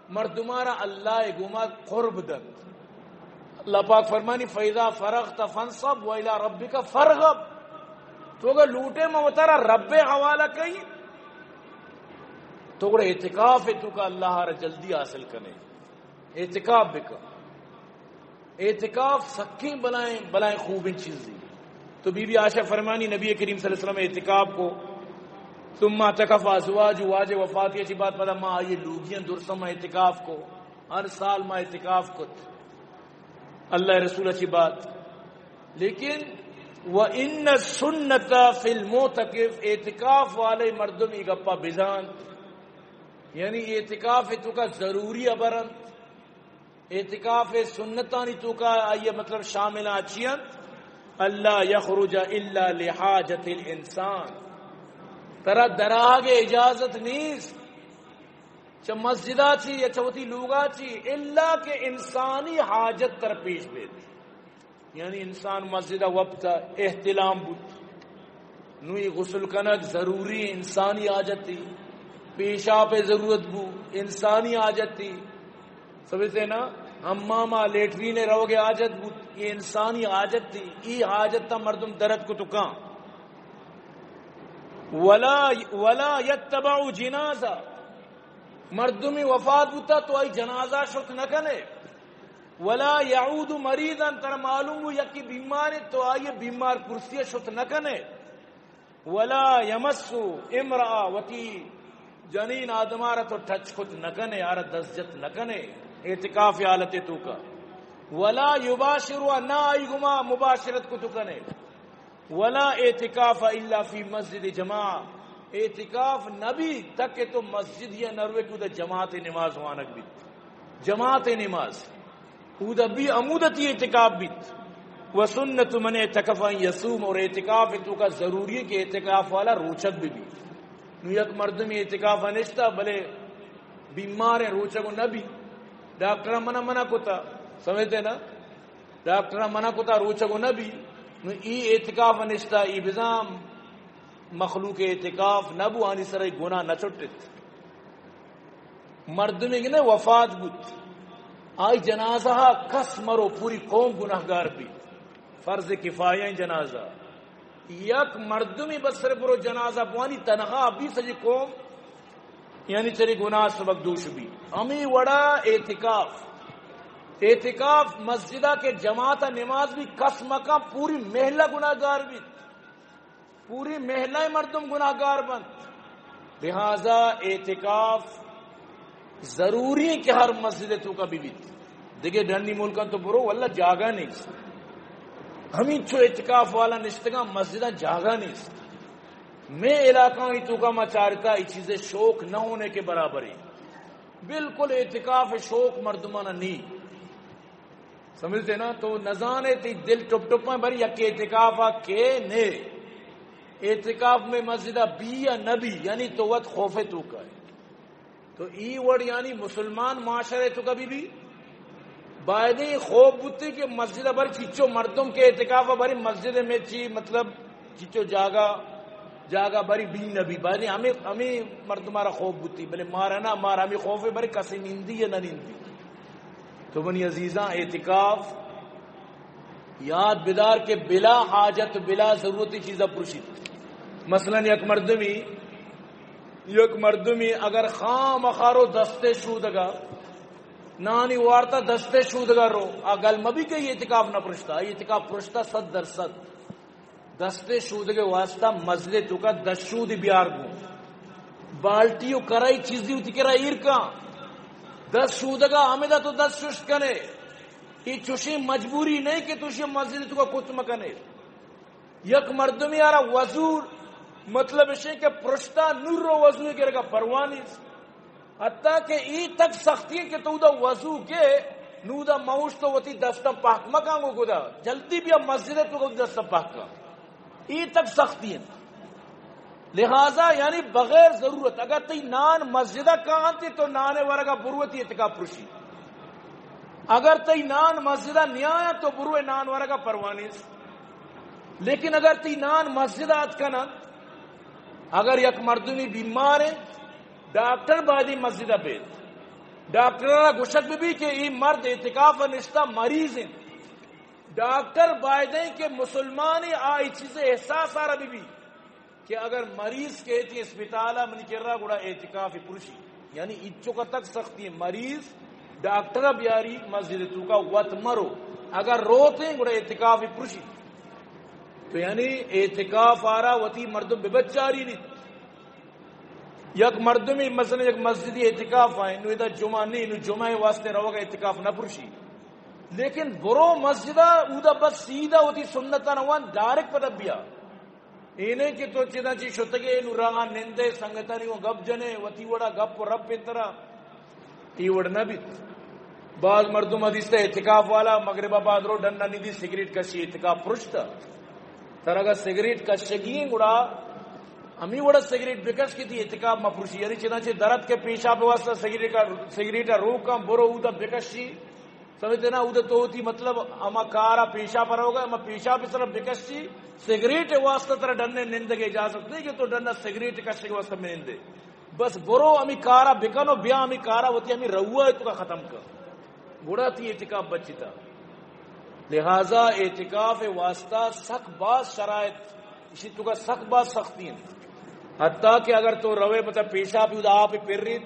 مردمارا اللہ گوما قرب دنت۔ اللہ پاک فرمانی، فَإِذَا فَرَغْتَ فَانْصَبْ وَإِلَىٰ رَبِّكَ فَارْغَب۔ تو اگر لوٹے، ما وتارا رب حوالہ کئی، تو گڑا اعتکاف توکا اللہ را جلدی حاصل کنے۔ اعتکاف بکن۔ اعتکاف سکیں بلائیں، بلائیں خوبیں چیزی۔ تو بی بی عائشہ فرمانی، نبی کریم صلی اللہ علیہ وسلم اعتکاف کو، ثم اعتکف ازواجہ، واجہ وفاتی چی بعد پدا ما آئی لوگیاں درسم اعتکاف کو، ہر سال ما اعتکاف کت اللہ رسول چی بعد۔ لیکن وَإِنَّ السُّنَّةَ فِي الْمُعْتَكِفِ، اعتکاف والے مردم ای گپا بزانت، یعنی اعتکاف توکا ضروری ابرنت۔ اعتکاف سنتانی توکا آئیے مطلب شامل آچی انت، الا یخرج الا لحاجت الانسان، ترا دراگ اجازت نیست چہ مسجدا چی یا چہ وتی لوگا چی، الا کہ انسانی حاجت تر پیش بیت۔ یعنی انسان مسجد ء وپت ء احتلام بوت، نوں اے غسل کنگ ضروری انسانی حاجتے، پیشاپ ء ضرورت بو انسانی حاجتے، سمجھتے نا؟ حمام ء لیٹرین ء روگ ء حاجت بوت، اے انسانی حاجتے، اے حاجت ء مردم درد کو تو کاں۔ ولا، ولا یتبع جنازہ، مردمی وفات بوتا تو آئی جنازہ شت نہ کنے۔ ولا یعود مریضا، ترا معلوم بو یکی بیمارے تو آئی بیمار کرسی شت نہ کنے۔ ولا یمس امرأ، وتی جنین آدمارا تو ٹچ کت نہ کنے، آرا دست جت نہ کنے اعتکاف حالت توکا۔ ولا یباشر، نہ آئی گما مباشرت کو تو کنے۔ ولا اعتکاف الا فی مسجد جماعہ، اعتکاف نبی تک تو مسجد یا نروے کو جماعت نماز وانگ بیت، جماعت نماز۔ اودا بی عمودتی اعتکاف بیت۔ وسنت من اعتکف ان یصوم، اور اعتکاف توکا ضروری ہے کہ اعتکاف والا روچگ بی بی۔ نو یک مردمی اعتکاف نشتا، بلے بیمار ہے، روچگ نہ بی، ڈاکٹر منع منع کتا، سمجھتے نا؟ ڈاکٹر منع کتا روچگ نہ بی، نو ای اعتکاف نشتا، ای بزام مخلوق اعتکاف نہ بو، آنی سر گناہ نہ چٹت۔ مردمے گنے وفات بوت، آئی جنازہ کس مرو، پوری قوم گناہگار بی۔ فرض کفایہ جنازہ، یک مردمی بس صرف برو جنازہ بوانی، تنہا بی سجی قوم یعنی چری گناہ سبق دوش بی۔ ہمی وڑا اعتکاف، اعتکاف مسجدہ کے جماعت نماز بی کس مکان، پوری محلہ گناہگار بیت۔ پوری محلہ مردم گناہگار بنت۔ لہذا اعتکاف ضروری ہے کہ ہر مسجد توکا بی بیت۔ دگہ ڈنی ملکاں تو برو، واللہ جاگہ نیست۔ ہمینچو اعتکاف والا نشتگاں، مسجداں جاگہ نیست۔ میں علاقہ ہی توکا ما چارتا، یہ چیزیں شوق نہ ہونے کے برابر ہے۔ بالکل اعتکاف شوق مردمانہ نہیں۔ سمجھتے نا؟ تو نزانے تی دل ٹپ ٹپ ہیں، بری یک اعتکاف آ کے نے۔ اعتکاف میں مسجد بی یا نہ بی، یعنی تو وت خوف توکا ہے۔ تو ای وڑ یعنی مسلمان معاشرے توکا بی بی بایدیں خوف بوتی کہ مسجد بر چیچو مردم کے اعتکاف بری مسجد میں چی مطلب چیچو جاگہ جاگہ بری بی نہ بی، بایدیں ہمیں، ہمیں مردمارا خوف بوتی، بلے مارا نہ، مارا ہمیں خوف ہے بری کسی نیندی یا نہ نیندی۔ تو منی عزیزاں، اعتکاف یاد بدار کہ بلا حاجت، بلا ضرورتی چیزا پرشیت۔ مثلاً یک مردمی، یک مردمی اگر خام خارو دستے شودگا، نانی وارتا دستے شودگا رو، آ گل مبی کہ اعتکاف نہ پرشتا، اعتکاف پرشتا صد درصد۔ دستے شودگے واسطہ مسجد توکا دست شودی بیار گوں۔ بالٹی و کرائی چیزی وتی کرا ایر کن۔ دست شودگا ہمیدا تو دست ششت کنے۔ یہ چوشیں مجبوری نہیں کہ تو شی مسجد توکا کت مکنے۔ یک مردمی آرا وضو، مطلب اشیں کہ پرشتا نور رو وضو گرگا پروا نیست۔ حتیٰ کہ ای تک سختی ہے کہ تو دا وضو کے نو دا موش تو وتی دستاں پاک مکان گو گدا، جلدی بیا مسجد تو وتی دستاں پاک کن۔ ای تک سختی ہے۔ لہذا یعنی بغیر ضرورت، اگر تئی نان مسجد کانتی تو نان ورگا بروتی اعتکاف پرشی۔ اگر تئی نان مسجد نیایا تو برو نان ورگا پروا نیست۔ لیکن اگر تئی نان مسجد آت کنن، اگر یک مردمی بیمار ہے، ڈاکٹر باید مسجد بیت۔ ڈاکٹر را گوشگ بی کہ ای مرد اعتکاف نشتہ مریض ہیں۔ ڈاکٹر باید ہیں کہ مسلمانی آئی چیز احساس آ رہا بی بی کہ اگر مریض کہتی اسپتال منی کرا گڑا اعتکاف پرشی۔ یعنی اچو کا تک سختی ہے، مریض ڈاکٹر بیاری مسجد تو کا وت مرو، اگر روتے گڑا اعتکاف پرشی۔ تو یعنی اعتکاف آرا وتی مردم ببچاری نیت۔ یک مردمی مثلاً یک مسجدی اعتکاف آئیں، نو ادا جمعہ نہیں، نو جمعہ واسطے روگا اعتکاف نہ پرشی۔ لیکن برو مسجدا، اودا بس سیدھا وتی سنتاں وان ڈائریکٹ پدا بیا۔ اے نہیں کہ تو چیزاں چی شتگے، نو راہ نندے، سنگتانی وہ گپ جنے، وتی وڑا گپ و رپ انترا۔ ای وڑ نہ بیت۔ بعض مردم حدیث تے اعتکاف والا مغرب بعد رو ڈن نہ دی سگریٹ کشی اعتکاف پرشتا۔ تر اگر سگریٹ کشگی ہیں گڑا ہمی وڑا سگریٹ بکش کی تھی اعتکاف مپرشی۔ یعنی چنانچہ درد کے پیشاب واسطہ سگریٹ کا، سگریٹ روکاں برو اودا بکشی۔ سمجھتے نا؟ اودا تو ہوتی مطلب اما کارا پیشاب پر ہوگا، اما پیشاب سر بکشی۔ سگریٹ واسطہ تر ڈن نندگے اجازت نہیں کہ تو ڈن سگریٹ کشے واسطہ میں نندے۔ بس برو ہمی کارا بکن و بیا ہمی کارا وتی ہمی روح ہے تو کا ختم کن۔ گڑا تی اعتکاف بچتا۔ لہذا اعتکاف واسطہ سک باز شرائط، اسی تو کا سک باز سختی ہیں۔ حتیٰ کہ اگر تو روے بتا پیشاب اودا آپ پر ریت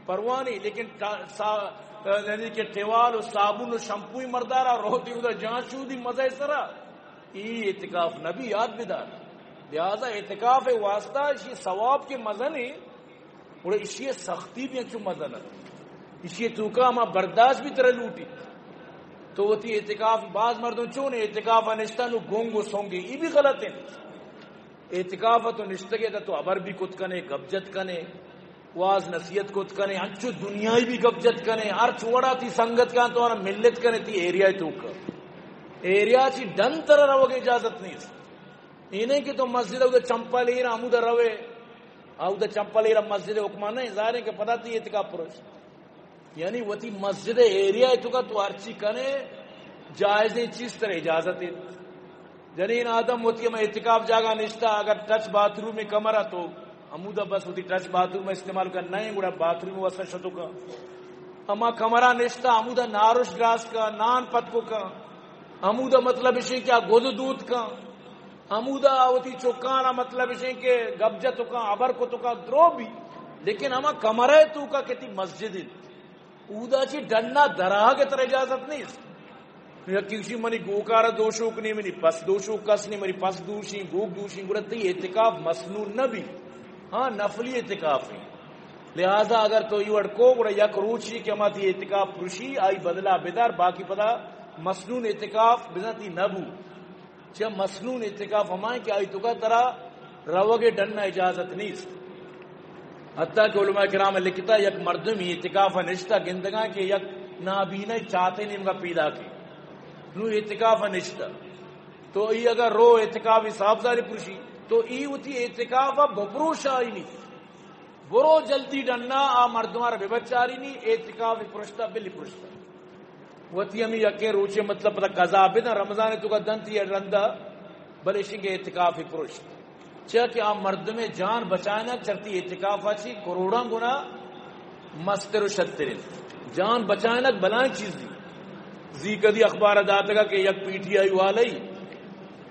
پروانی، لیکن تا-، سا-، یعنی کہ ٹوال و صابن و شمپوی مردارا روتی اودا جان شودی مزہ سرا، ای اعتکاف نبی، یاد بدار۔ لہذا اعتکاف واسطہ اسی ثواب کے مزہ نہیں۔ گڑا ایشی سختی بھی انچو مزن ات۔ ایشی توکا ہما برداشت بھی ترا لوٹی۔ تو وتی اعتکاف، بعض مردم چون اعتکاف نشتن و گنگ و سنگی، ای بھی غلط ہیں۔ اعتکاف تو نشتگے دا تو ابر بھی کت کنے، گپ جت کنے، واز نصیحت کت کنے، انچو دنیائی بھی گپ جت کنے، ہر چوڑا تی سنگت کان تو آنا ملت کنے تی ایریا توکا۔ ایریا چی ڈن ترا روگ اجازت نہیں۔ اے نہیں کہ تو مسجد اودا چمپل ایر ہمودا روے، اودا چمپل ایر مسجد حکمان نہیں، ظاہر ہے کہ پدا تی اعتکاف پروش۔ یعنی وتی مسجد ایریا توکا تو ہرچی کنے جائزیں چیز تر اجازت ہے۔ جنین آدم وتی ہم اعتکاف جاگا نشتا، اگر ٹچ باتھ روم کمرہ تو ہمودا بس وتی ٹچ باتھ روم استعمال کن نہیں، گڑا باتھ روم واسطہ شتو کا۔ اما کمرہ نشتا، ہمودا ناروش گراس کا، نان پتکو کا۔ ہمودا مطلب اشیں کہ آ گد دوت کن، ہمودا وتی چکانا مطلب اشیں کہ گپ جت کن، ابر کت کن، درو بھی، لیکن ہما کمرہ توکا کہ تی مسجد انت، اودا چی ڈنا دراگ تر اجازت نیست۔ یکی گوشی منی گوکارا دو شوک نہیں، منی پس دو شوک کس نہیں، منی پس دوشی، گوک دوشی، گڑا تی اعتکاف مسنون نہ بھی۔ ہاں، نفلی اعتکاف ہیں۔ لہذا اگر تو ای وڑ کو، گڑا یک روچی کہ ہما تی اعتکاف پرشی، آئی بدلا بدار، باقی پدا مسنون اعتکاف بزاں تی نبو۔ چہ مسنون اعتکاف ہمائیں کہ آئی توکا ترا روگ ڈن اجازت نیست۔ حتیٰ کہ علماء کرام لکھتا، یک مردمی اعتکاف نشتا گندگا کہ یک نابینا چاتے نیمگا پیدا کی۔ نو اعتکاف نشتا۔ تو ای اگر رو اعتکاف صاحب زاری پرشی، تو ای وتی اعتکاف بپروش آئی نیست۔ برو جلدی ڈنا آ مردمار ببچاری نی، اعتکاف پرشتا، بلی پرشتا۔ وتی ہمیں یکیں روچے مطلب پدا قضا بدن، رمضان توکا دنت یا رندا، بلے شنگ اعتکاف پرشت۔ چیا کہ آ مردم جان بچائنا چرتی اعتکاف چی کروڑاں گنا مستر و شتر انت۔ جان بچائنگ بلائیں چیزی۔ زی کدی اخبار داتگا کہ یک پی ٹی آئی والی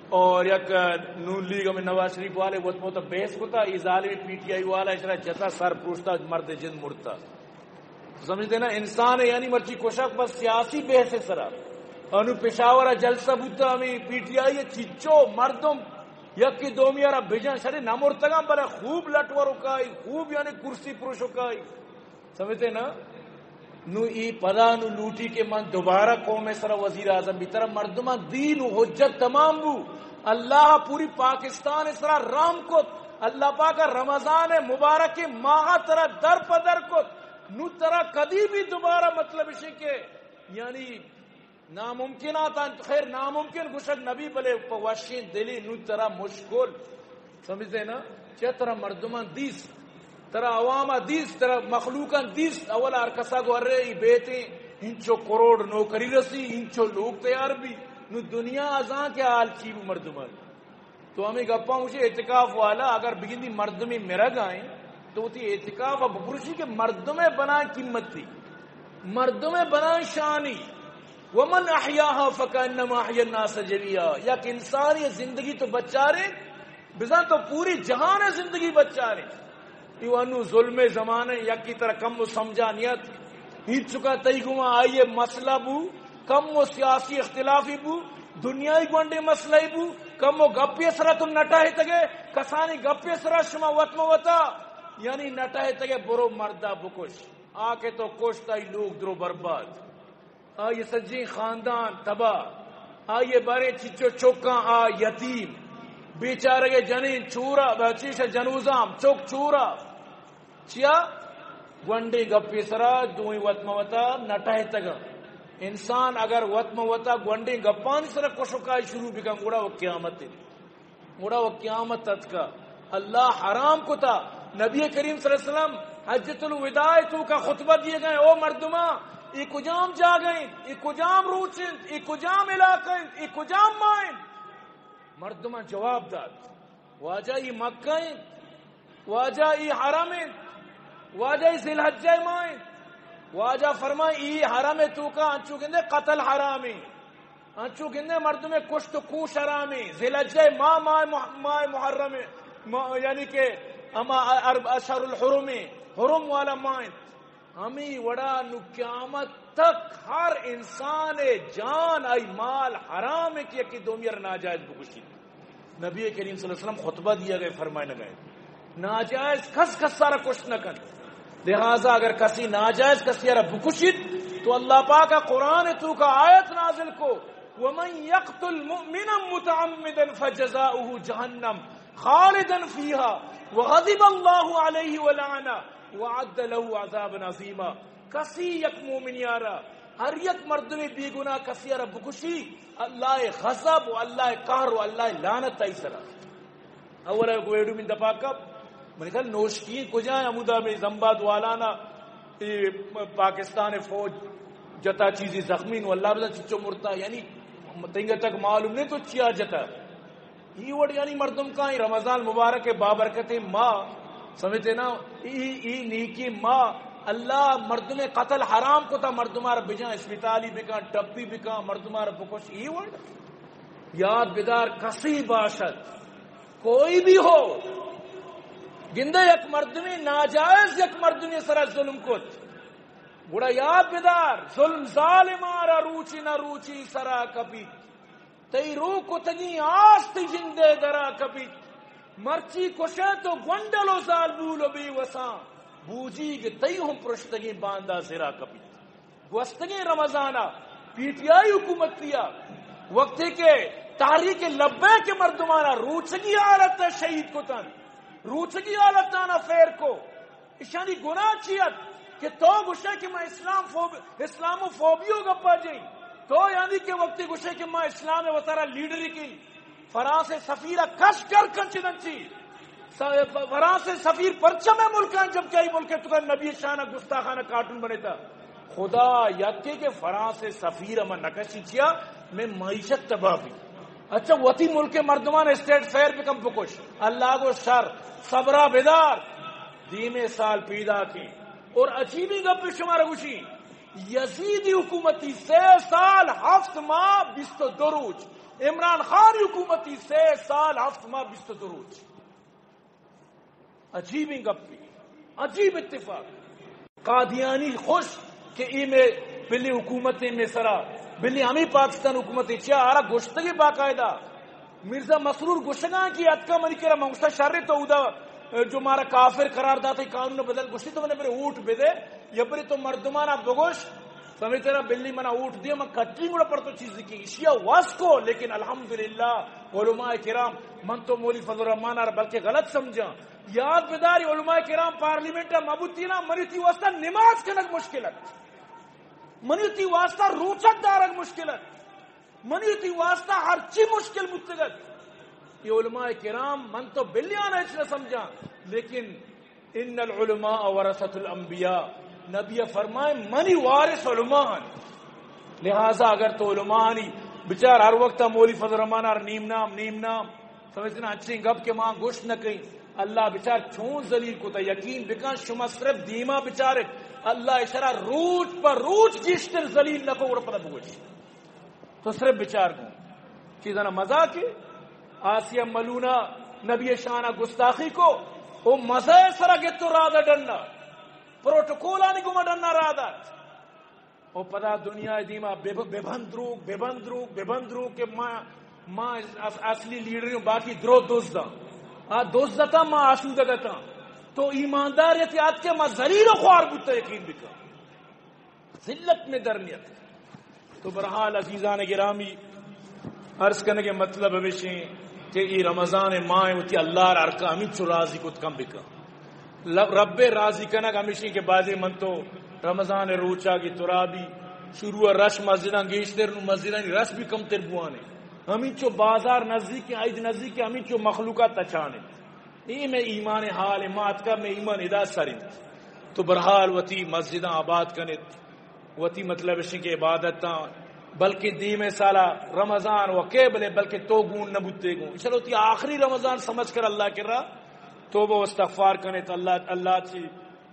اور یک نون لیگ ہمیں نواز شریف والے وت موت بحث کتا، ای ظالم پی ٹی آئی والا اشرا جتا سر پروشتا مرد جند مرتا۔ سمجھتے نا، انسان یعنی مرچی کشک بس سیاسی بحث سرا۔ انو پشاور جلسہ بوتا ہمیں پی ٹی آئی چچو مردم یکی دومی را بجن شری نمرتگاں بلے خوب لٹ ورکائی، خوب یعنی کرسی پروشکائی۔ سمجھتے نا؟ نو ای پدا نو لوٹی کہ من دوبارہ قوم سرا وزیر اعظم بی، ترا مردمان دین و حجت تمام بو، اللہ پوری پاکستان سرا رحم کت۔ اللہ پاک رمضان مبارک ماہ ترا در پہ در کت۔ نو ترا کدی بھی دوبارہ مطلب اشی کہ یعنی ناممکن آتا، خیر ناممکن گوشگ نبی، بلے پہ وشیں دلی نو ترا مشکل۔ سمجھتے نا؟ چہ ترا مردمان دیست، ترا عوام دیست، ترا مخلوقان دیست، اول ہر کسا گو ارے ای بیتیں، انچو کروڑ نوکری رسی، انچو لوگ تیار بی۔ نو دنیا ازاں کہ حال چی بو مردمان۔ تو ہمیں گپاں مجھے اعتکاف والا اگر بگندی مردمی مرگ آئیں تو وتی اعتکاف ء بپرشی کہ مردم ء بنائیں قیمتی، مردم ء بنائیں شانی۔ ومن احیاها فکانما احیا الناس جمیعا۔ یک انسانی زندگی تو بچارے، بزاں تو پوری جہان ء زندگی بچارے۔ ایوانو ظلم زمانے، یکی ترا کم و سمجھا نیت۔ ہیچ چکا تئی گما آئیے مسئلہ بو، کم و سیاسی اختلافی بو، دنیای گونڈے مسئلہ بو، کم و گپی سرا تو نٹاہتگے، کسانی گپی سرا شما وت مہ وتا، یعنی نٹاہتگے برو مردا بکش۔ آ کہ تو کشت آئی لوگ درو برباد۔ آئی سجیں خاندان تباہ۔ آئی بارے چچو چکاں آ یتیم۔ بیچارگے جنین چورا، بچیش جنوزام چک چورا۔ چیا؟ گونڈیں گپے سرا دوئیں وت مہ وتا نٹہتگاں۔ انسان اگر وت مہ وتا گونڈیں گپانی سرا کشکائی شروع بکن، گڑا وہ قیامت ہے۔ گڑا وہ قیامت اتکا۔ اللہ حرام کتا۔ نبی کریم صلی اللہ علیہ وسلم حجۃ الوداع تو کا خطبہ دیے گئے، او مردما، یہ کجام جاگہ انت، یہ کجام روچ انت، یہ کجام علاقہ انت، یہ کجام ماہ انت؟ مردمان جواب دات، واجہ ای مکہ انت، واجہ ای حرم انت، واجہ ای ذی الحجہ ماہ انت۔ واجہ فرمائے، ای حرم توکا انچو گندے قتل حرام انت، انچو گندے مردم کشت و کوش حرام انت۔ ذی الحجہ ماہ، ماہ مح-، ماہ محرم، ماہ، یعنی کہ اما ارب-، اشہر الحرم، حرم والا ماہ انت۔ ہمیں وڑا نو قیامت تک ہر انسان جان آئی مال حرام ہے کہ یکی دومی ار ناجائز بکشی۔ نبی کریم صلی اللہ علیہ وسلم خطبہ دیا گئے، فرمائے نہ گئے، ناجائز کس کس سارا کشت نہ کن۔ لہذا اگر کسی ناجائز کسی را بکشیت تو اللہ پاک قرآن تو کا آیت نازل کو، ومن یقتل مؤمنا متعمدا فجزاؤه جہنم خالدا فیها وغضب اللہ علیہ ولعنہ وأعد له عذابا عظیما۔ کسی یک مومنی آرا، ہر یک مردمی بے گناہ کسی آرا بکشی، اللہ غضب و اللہ قہر و اللہ لعنت آئی سرا۔ اولا کو ویڈیو من دپا کپ، من کل نوشکی کجا ہے، ہمودا میں زمباد والانا، اے پاکستان فوج جتا چیزی زخمی نو اللہ بدا چچو مرتا، یعنی تنگا تک معلوم نہیں تو چیا جتا۔ ای وڑ یعنی مردم کا ای رمضان مبارک بابرکت ماہ، سمجھتے نا، ای، ای نیکی ماہ، اللہ مردم قتل حرام کتا، مردم آر بجان اسپتالی بکن، ٹپی بکن، مردم آر بکش، ای وڑ۔ یاد بدار، کسی باشد، کوئی بھی ہو، گندے یک مردمی ناجائز یک مردمی سرا ظلم کت، گڑا یاد بدار، ظلم ظالم آرا روچی نہ روچی سرا کپیت۔ تئی رو کتگیں آس تئی جندے درا کپیت۔ مرچی کشئے تو گونڈل و زالبول و بے وساں، بوجیگ تئی ہم پرشتگیں باندا زرا کپیت۔ گوستگیں رمضانا پی ٹی آئی حکومتیا وقتی کہ تحریک لبیک مردمانا روچگی حالت شہید کتن، روچگی حالتانا فیر کو، ایشانی گناہ چی ات کہ تو گوشے کہ ما اسلام فوب-، اسلامو فوبیو گپا جئی؟ تو یعنی کہ وقتی گوشے کہ ما اسلام وتارا لیڈری کی، فرانس سفیر کش کر کن چدن چی؟ س-، فرانس سفیر پرچم ملکان جب کہ ای ملک تو نبی شان گستاخانہ کارٹون بنیتا۔ خدا یکے کہ فرانس سفیر ہم نکشی چیا، میں معیشت تباہ بھی۔ اچھا، وتی ملک مردمان اسٹیٹ فیئر بکن بکش۔ اللہ گو شر، صبرا بدار، دیمے سال پیدا کی۔ اور عجیبی گپ شمارا گوشی، یزیدی حکومتی سے سال ہفت ماہ بیست و دو روچ، عمران خان حکومتی سے سال ہفت ماہ بیست و دو روچ۔ عجیبیں گپے، عجیب اتفاق۔ قادیانی خوش کہ اے میں بلی حکومت میں سرا، بلی ہمیں پاکستان حکومت چیا آرا گوشتگی باقاعدہ۔ مرزا مسرور گوشگاں کہ اتکا منی کرا منگسا شر تو اودا جو مارا کافر قرار داتے قانون بدل گوشتی تو منے برے ووٹ بدے یا برے تو مردمانا بگوش۔ سمجھتے نا، بلی منا ووٹ دیا، من کٹی گڑا پر تو چیز کی اشیا واس کو، لیکن الحمدللہ علماء کرام، من تو مولی فضل الرحمان آر بلکہ غلط سمجھا۔ یاد بداری، علماء کرام پارلیمنٹ مبوتی نا، منی تی واسطہ نماز کنگ مشکل ات، منی تی واسطہ روچک دارگ مشکل ات، منی تی واسطہ ہر چی مشکل بوتگت۔ یہ علماء کرام من تو بلیان اچ نہ سمجھا، لیکن ان العلماء ورثۃ الانبیاء، نبی فرمائے، منی وارث علماء ہیں۔ لہذا اگر تو علماء نہیں، بچار ہر وقت مولی فضل الرحمان آر نیم نام، نیم نام، سمجھتے نا، اچھے گپ کہ ماں گوشت نہ کہیں۔ اللہ بچار چون ذلیل کو تا، یقین بکن، شما صرف دیما بچارے، اللہ اشرا روچ پر روچ گیشتر ذلیل نہ کو، اور پتہ بگوش۔ تو صرف بچار گوں۔ چیزانا مزاق ہے۔ آسیہ ملونا نبی شانہ گستاخی کو، او مزہ سرا گت و رادا ڈنا، پروٹوکولانی گما ڈنا رادات۔ او پدا دنیا دیما بے، بے بند روک، بے بند روک، بے بند روک کہ ما، ما اص-، اصلی لیڈر ہوں، باقی درو دزداں۔ آ دزدتاں، ما آسودگتاں۔ تو ایماندار یتی آت کہ ما ذلیل و خوار بوتا، یقین بکن۔ ذلت میں در نیت۔ تو بہرحال عزیزان گرامی، عرض کرنے کے مطلب ہمیشہ کہ یہ رمضان ماہ ہوتی، اللہ را ہر کا ہمیں چو راضی کت کم بکن۔ ل-، رب راضی کنگ ہمیشہ کہ بازی من تو رمضان روچا کی ترابی شروع رش مسجداں گیشتر، نو مسجداں رش بھی کم تر بوانے۔ ہمیں چو بازار نزدیک، عید نزدیک، ہمیں چو مخلوقات تچانے۔ اے مئے ایمان حال ایں، ما اتکا مئے ایمان ادا سر انت۔ تو بہرحال وتی مسجداں آباد کنت، وتی مطلب اش کہ عبادتاں، بلکہ دیمے سالا رمضان و قبل ہے، بلکہ تو گون نہ بوتے گون۔ انشاءاللہ وتی آخری رمضان سمجھ کر اللہ کرا توبہ و استغفار کنت، اللہ، اللہ چی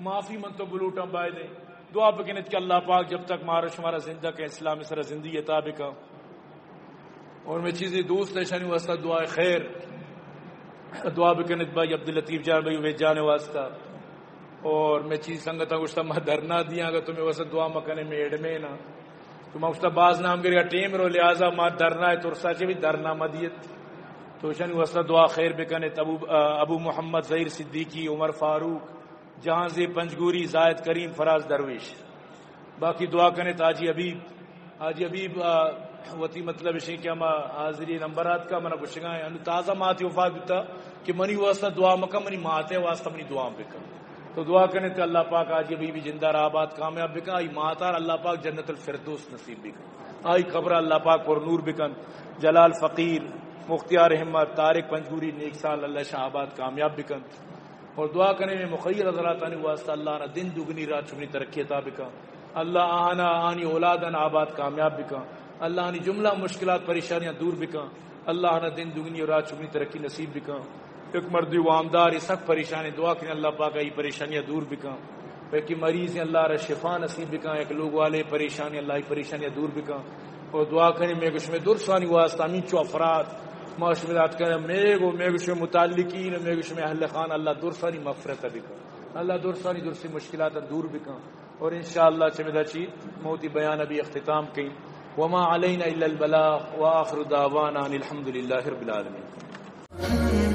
معافی من تو بلوٹاں بائدیں۔ دعا بکنت کہ اللہ پاک جب تک مارا شمارا زندہ کہ اسلام سر زندگی عطا بکا۔ اور میں چیزیں دوست ہیں، شانی واسطہ دعا خیر، دعا بکنت بھائی عبداللطیف جان، بھائی عبید جان واسطہ۔ اور میں چیز سنگت گوشتا، ما دھرنا دیاں، اگر تمہیں واسطہ دعا مکنے، میں ایڈمین ہاں۔ تو ما گوشتا، باز نام گریا ٹیم رو، لہذا ما دھرنا ہے، ترسا چے بھی دھرنا ما دیت۔ تو شانی واسطہ دعا خیر بکنت۔ ابو، ابو محمد ظہیر صدیقی، عمر فاروق، جہانزیب پنجگوری، زاہد کریم، فراز درویش۔ باقی دعا کنت حاجی حبیب، حاجی حبیب، آ، وتی مطلب اشیں کہ ہما حاضری نمبرات کا منا گشگائیں، انو تازہ ماتی وفات بوتا کہ منی واسطہ دعا مکا، منی ماتے واسطہ منی دعا بکن۔ تو دعا کنت کہ اللہ پاک حاجی حبیبی جندار آباد کامیاب بکن، آئی ماتار اللہ پاک جنت الفردوس نصیب بکن، آئی قبر اللہ پاک پر نور بکن۔ جلال فقیر، مختیار ہمت، طارق پنجگوری، نیک سال اللہ شاہ آباد کامیاب بکن۔ اور دعا کنیں میں مخیر حضراتانی واسطہ، اللہ آنا دن دگنی رات چگنی ترقی عطا بکن۔ اللہ آنا آنی اولادان آباد کامیاب بکن۔ اللہ آنی جملہ مشکلات پریشانیاں دور بکن۔ اللہ آنا دن دگنی و رات چگنی ترقی نصیب بکن۔ ایک مردی وامدار سک پریشانی، دعا کنیں اللہ پاک ای پریشانیاں دور بکن۔ ایک مریض ہیں، اللہ را شفا نصیب بکن۔ ایک لوگ والے پریشانی، اللہ ای پریشانیاں دور بکن۔ اور دعا کنیں میں گشمے درسانی واسطہ ہمینچو افراد ما شمے دات کنیں، میں گو، میں گشمے متعلقین، میں گشمے اہل خان، اللہ درسانی مغفرت بکن۔ اللہ درسانی درسی مشکلات دور بکن۔ اور انشاءاللہ چمدا چی موتی بیان ابھی اختتام کئی۔ وما علینا الا البلاغ وآخر دعوانا ان الحمد للہ رب العالمین۔